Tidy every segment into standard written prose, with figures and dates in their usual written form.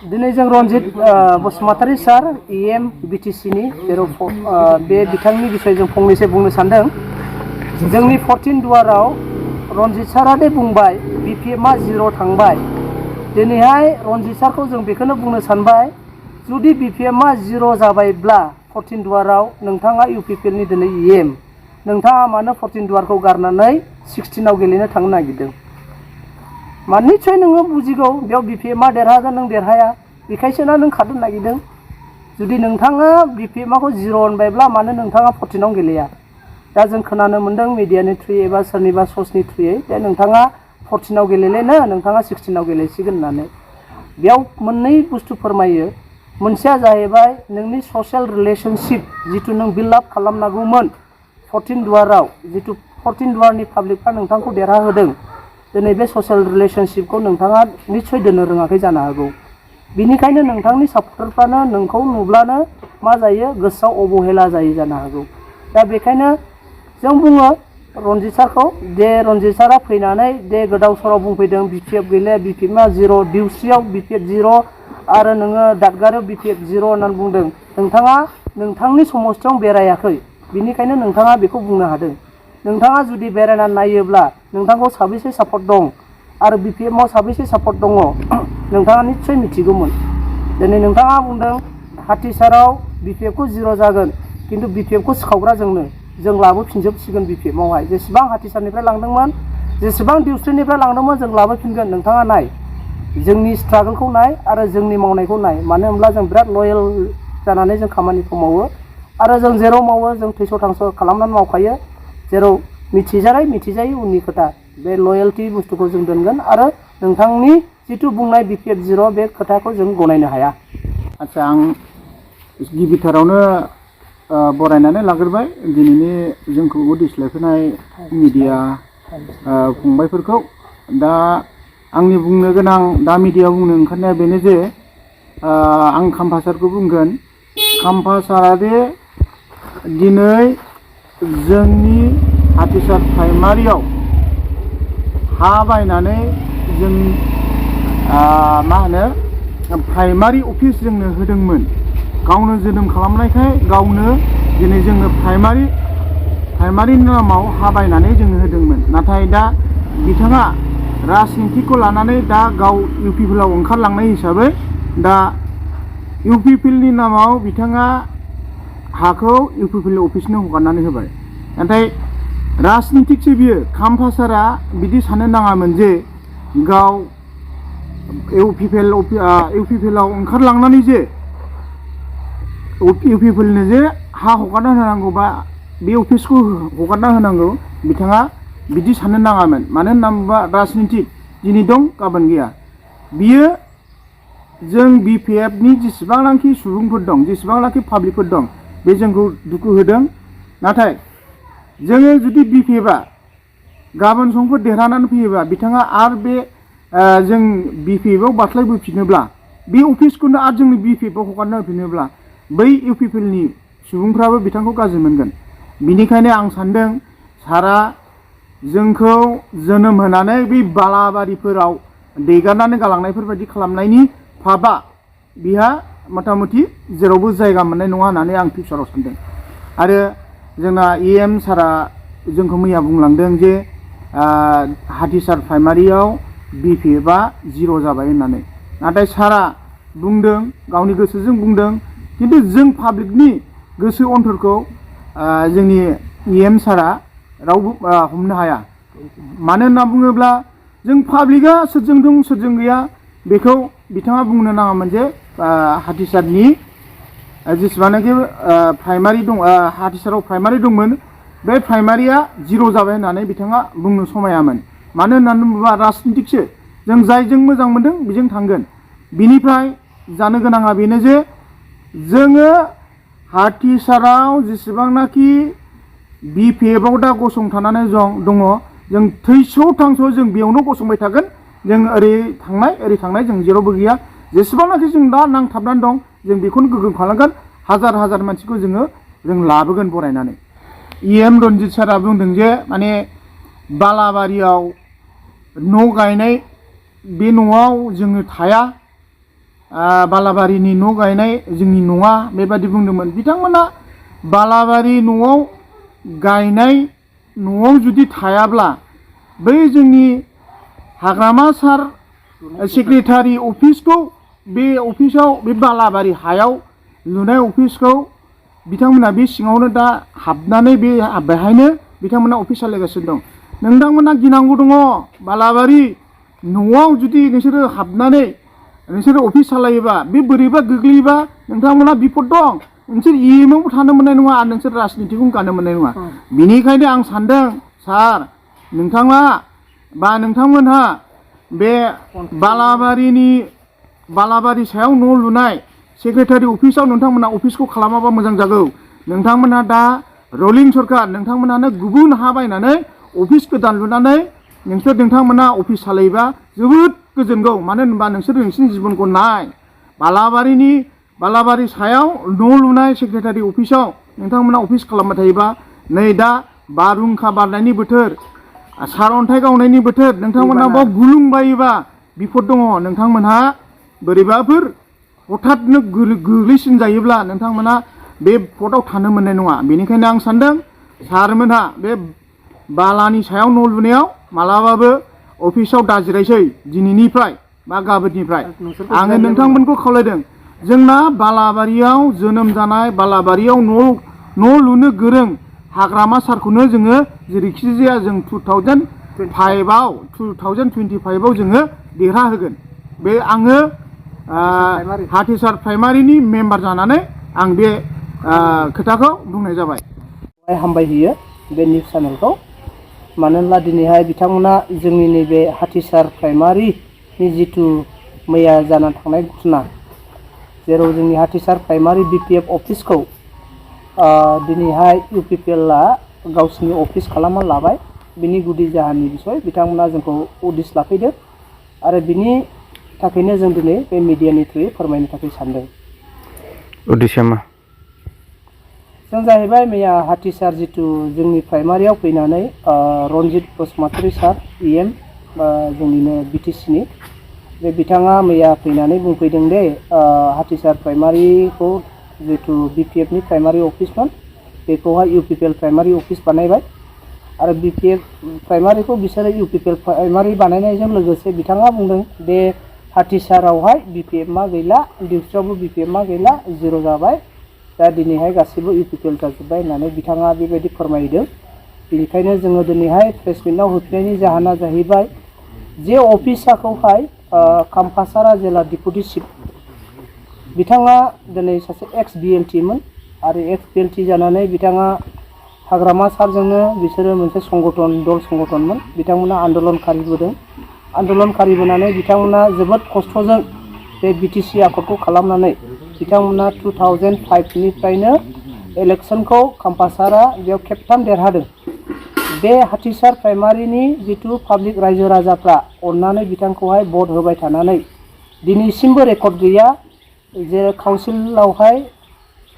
दिनै जों रनजित बसुमतारी सार इएम बिटिसिनि जेराव बे बिथांनि बिसय जों फंनैसो बुंनो सानदों। जोंनि 14 दुवाराव रनजित सारा दे बुंबाय बिपिएमआ 0 थांबाय। दिनैहाय रनजित सारखौ जों बेखौनो बुंनो सानबाय, जुदि बिपिएमआ 0 जाबायब्ला 14 दुवाराव नोंथाङा इउपिपिएलनि दिनै इएम नोंथाङा मानो 14 दुवारखौ गारनानै 16आव गेलेनो थांनो नागिरदों? मा निश्चय नोङो बुजिगौ बेयाव बिपिएमआ देरहागोन, नों देरहाया, बेखायसोना नों खारनो नागिरदों। जुदि नोंथाङा बिपिएमआखौ 0 होनबायब्ला मानो नोंथाङा 14आव गेलेया? दा जों खोनानो मोन्दों मिडियानि थ्रुयै एबा सोरनिबा सर्सनि थ्रुयै जे नोंथाङा 14आव गेलेलेनो नोंथाङा 16आव गेलेसिगोन होननानै। बेयाव मोननै बुस्थु फोरमायो। मोनसेया जाहैबाय नोंनि ससियेल रिलेशनशिप जिथु नों बिल्ड आप खालामनांगौमोन 14 दुवाराव, जिथु 14 दुवारनि पाब्लिकफ्रा नोंथांखौ देरहाहोदों, दिनै बे ससियेल रिलेशनशिपखौ नोंथाङा निश्चय दोननो रोङाखै जानो हागौ। बिनिखायनो नोंथांनि सापर्टारफ्रानो नोंखौ नुब्लानो मा जायो, गोसोआव अबहेला जायो जानो हागौ। दा बेखायनो जों बुङो रनजित सारखौ दे रनजित सारा फैनानै दे गोदाव सोराव बुंफैदों बिपिएफ गैले, बिपिएफआ 0, दिउस्रियाव बिपिएफ 0 आरो नोङो दादगारियाव बिपिएफ 0 होननानै बुंदों। नोंथाङा नोंथांनि समस्थियाव बेरायाखै, बिनिखायनो नोंथाङा बेखौ बुंनो हादों। नोंथाङा जुदि बेरायनानै नायोब्ला नोंथांखौ साबेसे सापर्ट दं आरो बिपिएफआव साबेसे सापर्ट दङ नोंथाङा निश्चय मिथिगौमोन। दिनै नोंथाङा बुंदों हाथिसाराव बिपिएफखौ 0 जागोन, खिन्थु बिपिएफखौ सिखावग्रा जों लाबोफिनजोबसिगोन बिपिएफआवहाय। जेसेबां हाथिसारनिफ्राय लांदोंमोन, जेसेबां दिउस्रिनिफ्राय लांदोंमोन जों लाबोफिनगोन। नोंथाङा नाय, जोंनि स्ट्रागोलखौ नाय आरो जोंनि मावनायखौ नाय। मानो होनब्ला जों बिराद लयेल जानानै जों खामानिखौ मावो आरो जों जेराव मावो जों थैस' थांस' खालामनानै मावखायो। जेराव मिथिजानाय मिथिजायै उननि खोथा, बे लयेल्टि बुस्थुखौ जों दोनगोन आरो नोंथांनि जिथु बुंनाय बिपिएफ 0 बे खोथाखौ जों गनायनो हाया। आच्छा, आं गिबिथारावनो बरायनानै लाग्रोबाय दिनैनि जोंखौ उदिस लाखिनाय मिडिया फंबायफोरखौ। दा आंनि बुंनो गोनां दा मिडियायाव बुंनो ओंखारनाया बेनो जे आं खाम्फा सारखौ बुंगोन। खाम्फा सारा दे दिनै जोंनि हाथिसार प्राइमारियाव हा बायनानै जों मा होनो प्राइमारि अफिस जोंनो होदोंमोन। गावनो जोनोम खालामनायखाय गावनो दिनै जोंनो प्राइमारिनि नामाव हा बायनानै जोंनो होदोंमोन। नाथाय दा बिथाङा राजनितिखौ लानानै दा गाव इउपिपिएलआव ओंखारलांनाय हिसाबै दा इउपिपिएलनि नामाव बिथाङा हाखौ इउपिपिएल अफिसनो हगारनानै होबाय। नाथाय राजनितिकसो बियो। खाम्फा सारा बिदि साननो नाङामोन जे गाव इउपिपिएलआव ओंखारलांनानै जे इउपिपिएलनो जे हा हगारना होनांगौ बा बे अफिसखौ हगारना होनांगौ, बिथाङा बिदि साननो नाङामोन। मानो होनना बुङोबा राजनितिक दिनै दं गाबोन गैया। बियो जों बिपिएफनि जेसेबांनाखि सुबुंफोर दं, जेसेबांनाखि पाब्लिकफोर दं, बे जोंखौ दुखु होदों। नाथाय जोङो जुदि बिपिएफआ गाबोन समफोर देरहानानै फैयोबा बिथाङा आरो बे जों बिपिएफआव बास्लायबोफिनोब्ला, बे अफिसखौनो आरो जोंनि बिपिएफआव हगारना होफिनोब्ला बै इउपिपिएलनि सुबुंफ्राबो बिथांखौ गाज्रि मोनगोन। बिनिखायनो आं सान्दों सारा जोंखौ जोनोम होनानै बे बालाबारिफोराव दैगारनानै गालांनायफोरबायदि खालामनायनि फाबा बिहा मथा मथि जेरावबो जायगा मोननाय नङा होननानै आं फिउचाराव सान्दों। आरो जोंना इएम सारा जोंखौ मैया बुंलांदों जे हाथिसार प्राइमारियाव बिपिएफआ 0 जाबाय होननानै। नाथाय सारा बुंदों, गावनि गोसोजों बुंदों, खिन्थु जों पाब्लिकनि गोसो अन्थरखौ जोंनि इएम सारा रावबो हमनो हाया। मानो होनना बुङोब्ला जों पाब्लिकआ सोरजों दं सोरजों गैया बेखौ बिथाङा बुंनो नाङामोन जे हाथिसारनि जेसेबांनाखि प्राइमारि दं, हाथिसाराव प्राइमारि दंमोन, बे प्राइमारिया 0 जाबाय होननानै बिथाङा बुंनो समायामोन। मानो होननानै बुङोब्ला राजनितिकसो, जों जायजों मोजां मोनदों बेजों थांगोन। बिनिफ्राय जानो गोनाङा बेनो जे जोङो हाथिसाराव जेसेबांनाखि बिपिएफआव दा गसंथानानै दङ, जों थैस' थांस' जों बेयावनो गसंबाय थागोन। जों ओरै थांनाय जों जेरावबो गैया। जेसेबांनाखि जों दा नांथाबनानै दं जों बेखौनो गोग्गोम खालामगोन। हाजार मानसिखौ जों लाबोगोन बरायनानै। इएम रनजित सारा बुंदों जे माने बालाबारियाव न' गायनाय, बे न'आव जोङो थाया, बालाबारिनि न' गायनाय जोंनि नङा बेबादि बुंदोंमोन बिथांमोना बालाबारि न'आव गायनाय न'आव जुदि थायाब्ला बै जोंनि हाग्रामा सार सेक्रेटारि अफिसखौ बे अफिसाव बे बालाबारि हायाव लुनाय अफिसखौ बिथांमोना बे सिङावनो दा हाबनानै बेहायनो बिथांमोना अफिस सालायगासिनो दं। नोंथांमोना गिनांगौ दङ बालाबारि न'आव जुदि नोंसोरो हाबनानै नोंसोरो अफिस सालायोबा बे बोरैबा गोग्लैयोबा नोंथांमोना बिपद दं। नोंसोर इएमआवबो थानो मोननाय नङा आरो नोंसोर राजनितिखौ गानो मोननाय नङा। बिनिखायनो आं सानदों सार नोंथाङा बा नोंथांमोनहा बे बालाबारि सायाव न' लुनाय सेक्रेटारि अफिसाव नोंथांमोना अफिसखौ खालामाबा मोजां जागौ। नोंथांमोनहा दा रलिं सरखार नोंथांमोनानो गुबुन हा बायनानै अफिस गोदान लुनानै नोंथांमोना अफिस सालायोबा जोबोद गोजोनगौ। मानो होनबा नोंसोरनि जिबनखौ नाय बालाबारि सायाव न' लुनाय सेक्रेटारि अफिसाव नोंथांमोना अफिस खालामबाय थायोबा नै दा बारहुंखा बारनायनि बोथोर सारअन्थाइ गावनायनि बोथोर नोंथांमोना बाव गुलुंबायोबा बिपद दङ। नोंथांमोनहा बोरैबाफोर हठाथनो गोग्लैसिन जायोब्ला नोंथांमोना बे पदआव थानो मोननाय नङा। बेनिखायनो आं सानदों सारमोनहा बे बालानि सायाव न' लुनायाव मालाबाबो अफिसाव दाजिरायसै दिनैनिफ्राय बा गाबोननिफ्राय आङो नोंथांमोनखौ खावलायदों। जोंना बालाबारियाव जोनोम जानाय बालाबारियाव न' लुनो गोरों हाग्रामा सारखौनो जोङो जेरैखि जाया जों 2025आव जोङो देरहाहोगोन। बे आङो हाथिसार प्राइमारिनि मेम्बार जानानै आं बे खोथाखौ बुंनाय जाबाय। हामबायहोयो बे निउस चेनेलखौ। मानो होनब्ला दिनैहाय बिथांमोना जोंनि नैबे हाथिसार प्राइमारिनि जिथु मैया जाना थांनाय घटना जेराव जोंनि हाथिसार प्राइमारि BPF अफिसखौ दिनैहाय UPPLआ गावसिनि अफिस खालामना लाबाय। बिनि गुदि जाहोननि बिसय बिथांमोना जोंखौ उदिस लाफैदों आरो बिनि थाखायनो जों दिनै बे मिडियानि थ्रुयै फोरमायनो थाखाय सानदों। उदिसा मा? जों जाहैबाय मैया हाथिसार जिथु जोंनि प्राइमारियाव फैनानै रनजित बसुमतारी सार EM जोंनिनो BTCनि बे बिथाङा मैया फैनानै बुंफैदों दे हाथिसार प्राइमारिखौ जिथु BPFनि प्राइमारि अफिसमोन बेखौहाय UPPL प्राइमारि अफिस बानायबाय आरो BPF प्राइमारिखौ बिसोरो UPPL प्राइमारि बानायनायजों लोगोसे बिथाङा बुंदों बे हाथिसारावहाय BPFआ गैला डिउस्ट्रियावबो BPFआ गैला जिर' जाबाय दा दिनैहाय गासिबो UPPL जाजोब्बाय होननानै बिथाङा बेबायदि फोरमायदों। बेनिखायनो जोङो दिनैहाय प्रेस मिटआव होफैनायनि जाहोना जाहैबाय जे अफिसाखौहाय कामपासारा जिल्ला डिपुटि चिफ बिथाङा दिनै सासे एक्स BLT मोन आरो एक्स BLT जानानै बिथाङा हाग्रामा सारजोंनो बिसोरो मोनसे दल संगठनमोन। बिथांमोना आन्दलन खारिबोनानै बिथांमोना जोबोद खस्थ'जों बे BTC आफादखौ खालामनानै बिथांमोना 2005निफ्रायनो इलेक्सनखौ कामपासारा बेयाव खेबथाम देरहादों। बे हाथिसार प्राइमारिनि जिथु पाब्लिक रायजो राजाफ्रा अननानै बिथांखौहाय भट होबाय थानानै दिनैसिमबो रेकर्ड गैया जे काउन्सिलावहाय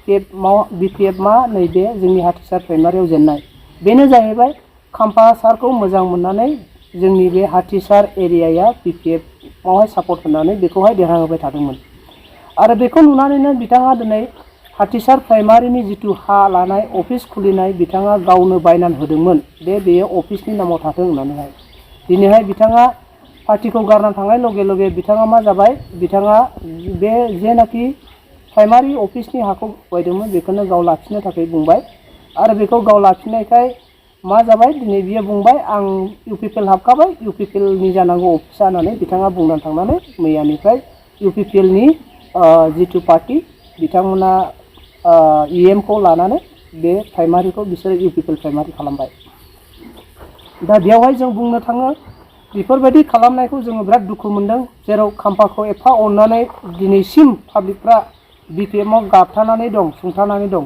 BPFआ नैबे जोंनि हाथिसार प्राइमारियाव जेननाय। बेनो जाहैबाय कामपासारखौ मोजां मोननानै जोंनि बे हाथिसार एरियाया BPFआवहाय सापर्ट होनानै बेखौहाय देरहाहोबाय थादोंमोन आरो बेखौ नुनानैनो बिथाङा दिनै हाथिसार प्राइमारिनि जिथु हा लानाय अफिस खुलिनाय बिथाङा गावनो बायनानै होदोंमोन बेयो अफिसनि नामाव थाथों होननानैहाय। दिनैहाय बिथाङा पार्टिखौ गारना थांनाय लगे लगे बिथाङा मा जाबाय बिथाङा बे जेनाखि प्राइमारि अफिसनि हाखौ बायदोंमोन बेखौनो गाव लाखिनो थाखाय बुंबाय आरो बेखौ गाव लाखिनायखाय मा जाबाय दिनै बियो बुंबाय आं UPPL हाबखाबाय UPPLनि जानांगौ अफिसा होननानै बिथाङा बुंनानै थांनानै मैयानिफ्राय UPPLनि जिथु पार्टि बिथांमोना EMखौ लानानै बे प्राइमारिखौ बिसोरो UPPL प्राइमारि खालामबाय। दा बेवहाय जों बुंनो थाङो बेफोरबायदि खालामनायखौ जोङो बिराद दुखु मोनदों। जेराव काम्पाखौ एफा अननानै दिनैसिम पाब्लिकफ्रा BPFआव गाबथानानै दं सुंथानानै दं।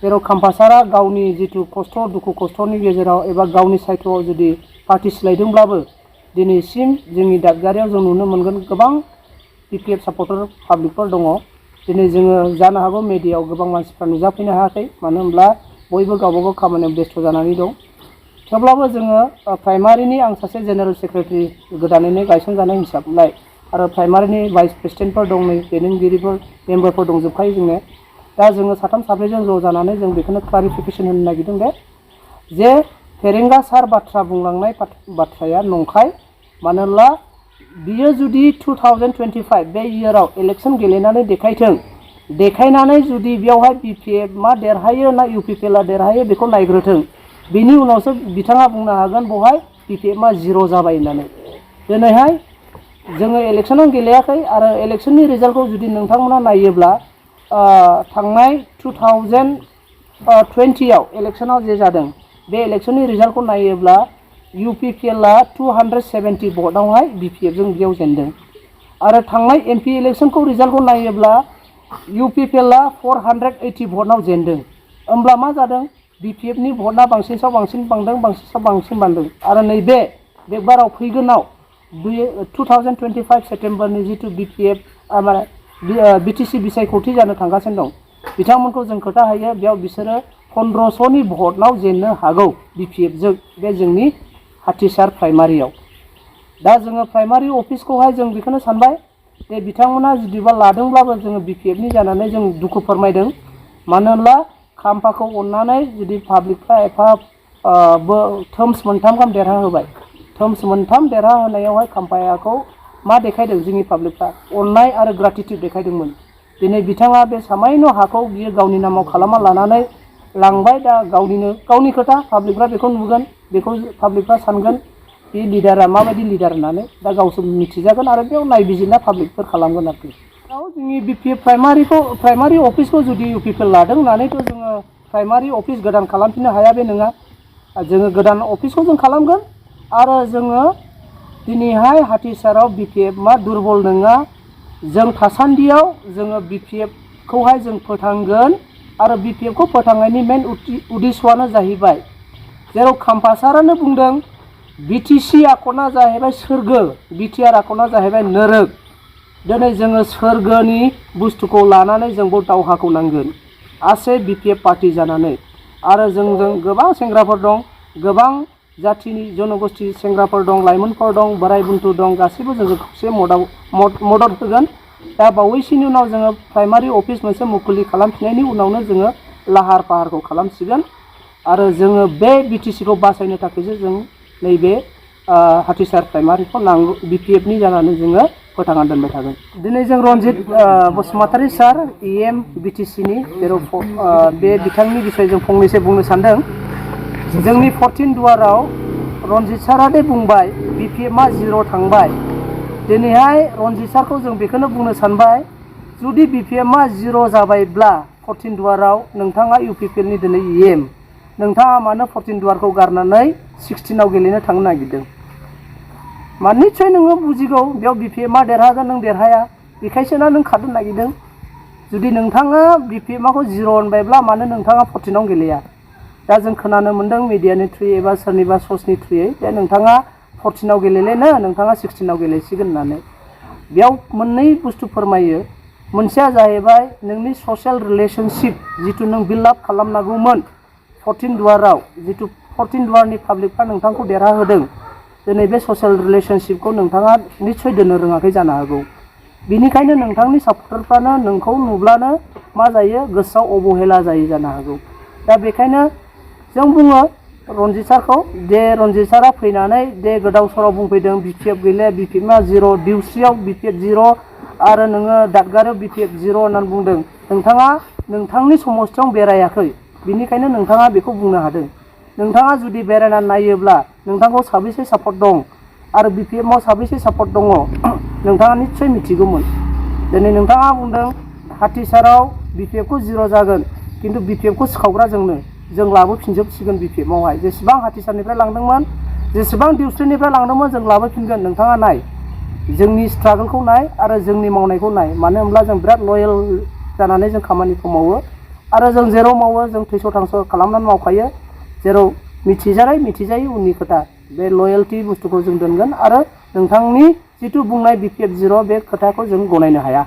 जेराव कामपासारा गावनि जिथु दुखु खस्थ'नि गेजेराव एबा गावनि सायथ'आव जुदि पार्टि सोलायदोंब्लाबो दिनैसिम जोंनि दादगारियाव जों नुनो मोनगोन गोबां BPF सापर्टार पाब्लिकफोर दङ। दिनै जोङो जानो हागौ मेडियायाव गोबां मानसिफ्रा नुजाफैनो हायाखै मानो होनब्ला बयबो गावबागाव खामानियाव बेस्थ' जानानै दं। थेवब्लाबो जोङो प्राइमारिनि आं सासे जेनेरेल सेक्रेटारि गोदानैनो गायसनजानाय हिसाबलाय आरो प्राइमारिनि भाइस प्रेसिडेन्टफोर दं, नै दैदेनगिरिफोर मेम्बारफोर दंजोबखायो जोङो। दा जोङो साथाम साब्रैजों ज' जानानै जों बेखौनो क्लारिफिकेसन होनो नागिरदों जे फेरेंगासार बाथ्रा बुंलांनाय बाथ्राया नंखाय। मानोना बियो जुदि 2025 बे इयाराव इलेक्सन गेलेनानै देखायनानै जुदि बेयावहाय BPF देरहायो ना UPPL देरहायो बेखौ नायग्रोथों। बिनि उनावसो बिथाङा बुंनो हागोन बहाय BPF जिर' जाबाय होननानै। दिनैहाय जोङो इलेक्सनाव गेलेयाखै आरो इलेक्सननि रिजाल्टखौ जुदि नोंथांमोना नायोब्ला थांनाय 2020 इलेक्सनाव जे जादों बे इलेक्सननि रिजाल्टखौ नायोब्ला UPPL 270 भटआवहाय BPF जों बेयाव जेनदों आरो थांनाय MP इलेक्सनखौ रिजाल्टखौ नायोब्ला UPPL 480 भटआव जेनदों। होमब्ला मा जादों BPF नि भटआ बांसिन बांदों आरो नैबे बाराव फैगोनाव 2025 सेप्तेम्बरनि जिथु BPF BTC बिसायख'थि जानो थांगासिनो दं बिथांमोनखौ जों खोथा होयो बेयाव बिसोरो 1500नि भटआव जेननो हागौ BPF जों बे जोंनि हाथिसार प्राइमारियाव। दा जोङो प्राइमारि अफिसखौहाय जों बेखौनो सानबाय जे बिथांमोना जुदिबा लादोंब्लाबो जोङो BPF नि जानानै जों दुखु फोरमायदों। मानो होनब्ला खाम्फाखौ अननानै जुदि पाब्लिकफ्रा एफा थोम्स मोनथाम गाहाम देरहा होबाय। थोम्स मोनथाम देरहा होनायावहाय खाम्फायाखौ मा देखायदों जोंनि पाब्लिकफ्रा अननाय आरो ग्रेटिट्युड देखायदोंमोन। दिनै बिथाङा बे सामायन' हाखौ बियो गावनि नामाव खालामना लानानै लांबाय। दा गावनि खोथा पाब्लिकफ्रा बेखौ नुगोन, बेखौ पाब्लिकफ्रा सानगोन बे लिडारा माबायदि लिडार होननानै दा गावसोर मिथिजागोन आरो बेयाव नायबिजिरना पाब्लिकफोर खालामगोन आरोखि। जोंनि BPF प्राइमारि अफिसखौ जुदि UPPL लादों होननानैथ' जोङो प्राइमारि अफिस गोदान खालामफिननो हाया बे नङा। जोङो गोदान अफिसखौ जों खालामगोन आरो जोङो दिनैहाय हाथिसाराव BPF दुरबल नङा। जों थासान्दियाव जोङो BPF खौहाय जों फोथांगोन आरो BPF खौ फोथांनायनि मेन उद्देश्यआनो जाहैबाय जेराव खाम्फा सारानो बुंदों BTC आखना जाहैबाय सोरगो, BTR आखना जाहैबाय नोरोग। दिनै जोङो सोरगोनि बुस्थुखौ लानानै जोंबो दावहाखौ नांगोन आसे BPF पार्टि जानानै। आरो जोंजों गोबां सेंग्राफोर दं, गोबां जाथिनि जनगोष्ठी सेंग्राफोर दं, लाइमोनफोर दं, बोराय बुन्थु दं, गासैबो जोंजों खौसे मदद होगोन। दा बावैसोनि उनाव जोङो प्राइमारि अफिस मोनसे मुखुलि खालामफिननायनि उनावनो जोङो लाहार फाहारखौ खालामसिगोन आरो जोङो बे BTCखौ बासायनो थाखायसो जों नैबे हाथिसार प्राइमारिखौ BPF नि जानानै जोङो फोथांना दोनबाय थागोन। दिनै जों रनजित बसुमतारी सार EM BTC नि जेराव बे बिथांनि बिसय जों फंनैसो बुंनो सानदों। जोंनि 14 दुवाराव रनजित सारा दे बुंबाय BPF जिर' थांबाय। दिनैहाय रनजित सारखौ जों बेखौनो बुंनो सानबाय जुदि BPF जिर' जाबायब्ला 14 दुवाराव नोंथाङा UPPL नि दिनै EM नोंथाङा मानो 14 दुवारखौ गारनानै 16आव गेलेनो थांनो नागिरदों? निस्सय नोङो बुजिगौ बेयाव BPF देरहागोन नों देरहाया बेखायसोना नों खारनो नागिरदों। जुदि नोंथाङा BPF खौ जिर' होनबायब्ला मानो नोंथाङा 14आव गेलेया? दा जों खोनानो मोन्दों मिडियानि थ्रुयै एबा सोरनिबा सर्सनि थ्रुयै जे नोंथाङा 14आव गेलेलेनो नोंथाङा 16आव गेलेसिगोन होननानै। बेयाव मोननै बुस्थु फोरमायो। मोनसेया जाहैबाय नोंनि ससियेल रिलेशनशिप जिथु नों बिल्ड आप खालामनांगौमोन 14 दुवाराव जिथु 14 दुवारनि पाब्लिकफ्रा नोंथांखौ देरहाहोदों। दिनै बे ससियेल रिलेशनशिपखौ नोंथाङा निस्सय दोननो रोङाखै जानो हागौ। बिनिखायनो नोंथांनि सापर्टारफ्रानो नोंखौ नुब्लानो मा जायो गोसोआव अबहेला जायो जानो हागौ। दा बेखायनो जों बुङो रनजित सारखौ जे रनजित सारा फैनानै जे गोदाव सोराव बुंफैदों BPF गैले, BPF जिर', दिउस्रियाव BPF जिर' आरो नोङो दादगारियाव BPF जिर' होननानै बुंदों। नोंथाङा नोंथांनि समस्थियाव बेरायाखै बिनिखायनो नोंथाङा बेखौ बुंनो हादों। नोंथाङा जुदि बेरायनानै नायोब्ला नोंथांखौ साबेसे सापर्ट दं आरो BPF साबेसे सापर्ट दङ नोंथाङा निस्सय मिथिगौमोन। दिनै नोंथाङा बुंदों हाथिसाराव BPF खौ जिर' जागोन खिन्थु BPF खौ सिखावग्रा जों लाबोफिनजोबसिगोन BPF आवहाय जेसेबां हाथिसारनिफ्राय लांदोंमोन जेसेबां दिउस्रिनिफ्राय लांदोंमोन जों लाबोफिनगोन। नोंथाङा नाय जोंनि स्ट्रागोलखौ नाय आरो जोंनि मावनायखौ नाय। मानो होनब्ला जों बिराद लयेल जानानै जों खामानिखौ मावो आरो जों जेराव मावो जों थैस' थांस' खालामनानै मावखायो। जेराव मिथिजानाय मिथिजायै उननि खोथा बे लयेल्टि बुस्थुखौ जों दोनगोन आरो नोंथांनि जिथु बुंनाय BPF जिर' बे खोथाखौ जों गनायनो हाया।